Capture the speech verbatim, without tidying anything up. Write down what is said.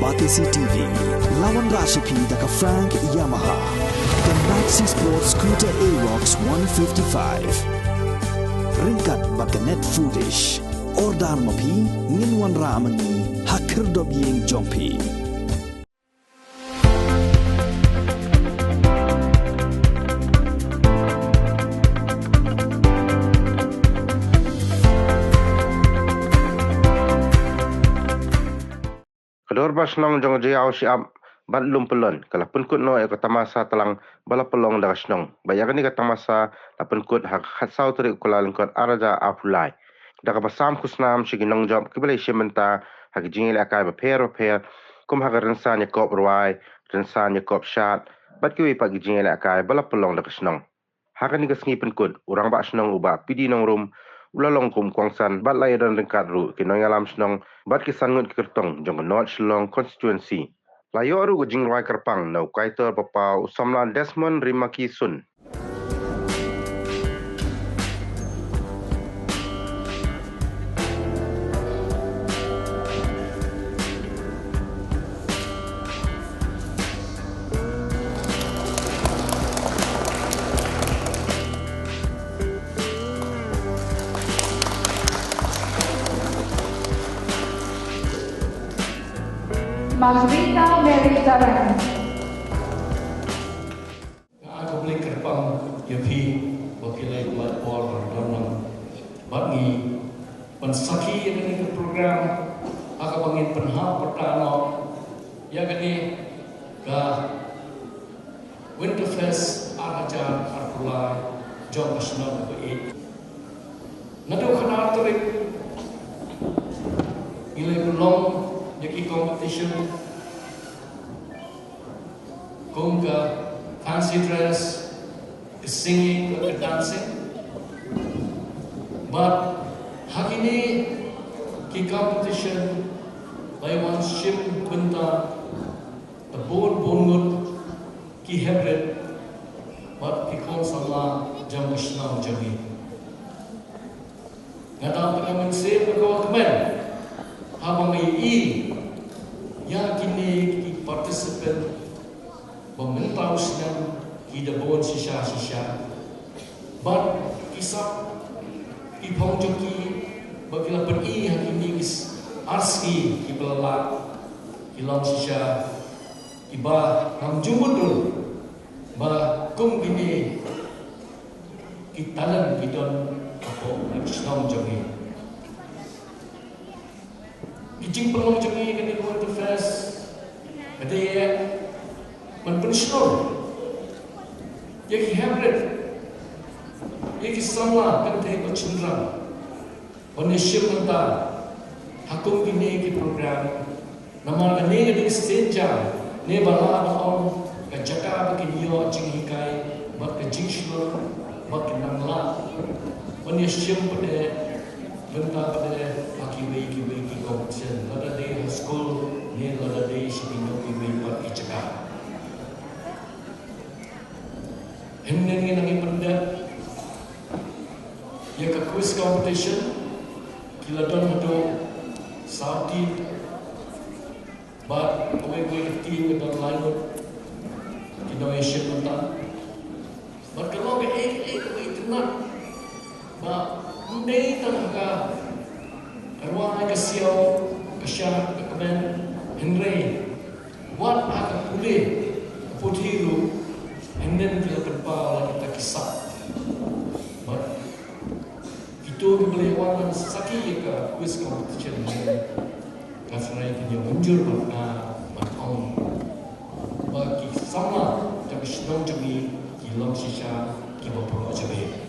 Batesi T V, la wanrah sha phi da ka Frank Yamaha, ka Maxi Sport Scooter Aerox one fifty-five. Ryngkat bad ka Net Foodish. Order ma phi, ngin wanrah ma ngi ha khyrdop ïing jong phi. Ka Dorbar Shnong jong ka Jaïaw Shyiap bad Lum Pyllun ka la pynkut noh ïa ka tamasa tlang ba la pynlong da ka shnong. Ba ïa kane ka tamasa la pynkut ha ka khatsaw tarik u Kyllalyngkot arhajar arphew lai. Da kaba sam khusnam sha ki nongjop kiba la ïashim bynta ha ki jingïalehkai bapher bapher, kum ha ka rynsan ïakop rwai, rynsan ïakop shad, bad kiwei pat ki jingïalehkai ba la pynlong da ka shnong. Ha kane ka sngi pynkut, u Rangbah Shnong u Bah P D Nongrum u la long kum u kongsan bad la ïadon ryngkat ruh ki nongïalam shnong bad ki san ngut ki kyrtong jong ka North Shillong Constituency. La ïoh ruh ka jingrwai kyrpang na u kaitor papaw u samla Desmond Rimaki Sun. Margarita Mary Tarrant. Nga ai khublei kyrpang ïa phi ba phi la ïa pynlait por ban don lang bad ngi ban sakhi ïa kane ka program ha kaba ngin pynhap pyrta noh ïa kane ka Winterfest arhajar arphew lai jong ka shnong kaba ïeit. Naduh khatar tarik ngi la ïa pynlong ïa ki competition kum ka fancy dress, ka singing, ka dancing. Bad ha kine ki competition la ïa wan shim bynta da bun bun ngut ki heprit bad ki khun samla jong ka shnong jong ngi. Nga dap da ka mynsiem bad ka kmen haba nga ïohi ïa kine ki participant ba mynta u snem ki da bun shisha shisha. Bad ki sap ki phong jong ki ba ki la pyni ha kine ki s-, ar sngi kiba la leit ki long shisha kiba ngam ju mutdur ba kum kine ki talent ki don hapoh ka shnong jong ngi. Ki jingpynlong jong ngi kane ka Winterfest ka dei ban pynshlur ïa ki heprit, ïa ki samla kynthei bad shynrang ban ïashim bynta ha kum kine ki program. Namar kane ka dei ka sien jam ne ba lah ban ong ka jaka ba kin ïoh jinghikai bad ka jingshlur bad ka nang lah ban ïashim pat bynta pat ha kiwei kiwei ki competition, lada dei ha skul ne lada dei sha kino kiwei pat ki jaka. Hynnin ngi nang ïa pyndep ïa ka quiz competition, ki la don haduh saw team. Bad kawei kawei ka team ka don lai ngut ki nongïashim bynta. Bad ka long kaei kaei kaba itynnad ba ym dei tang ha ka rwai, ka siaw, ka shad, ka kmen, hynrei wat ha ka pule, ka puthi ruh, hynnin ki la pynpaw ïa kita ki sap. Bad kito kiba la wan ban sakhi ïa ka quiz competition ne, nga sngew kin ïa mynjur bad nga ban ong ba ki samla jong ka shnong jong ngi ki long shisha kiba pura jong ngi.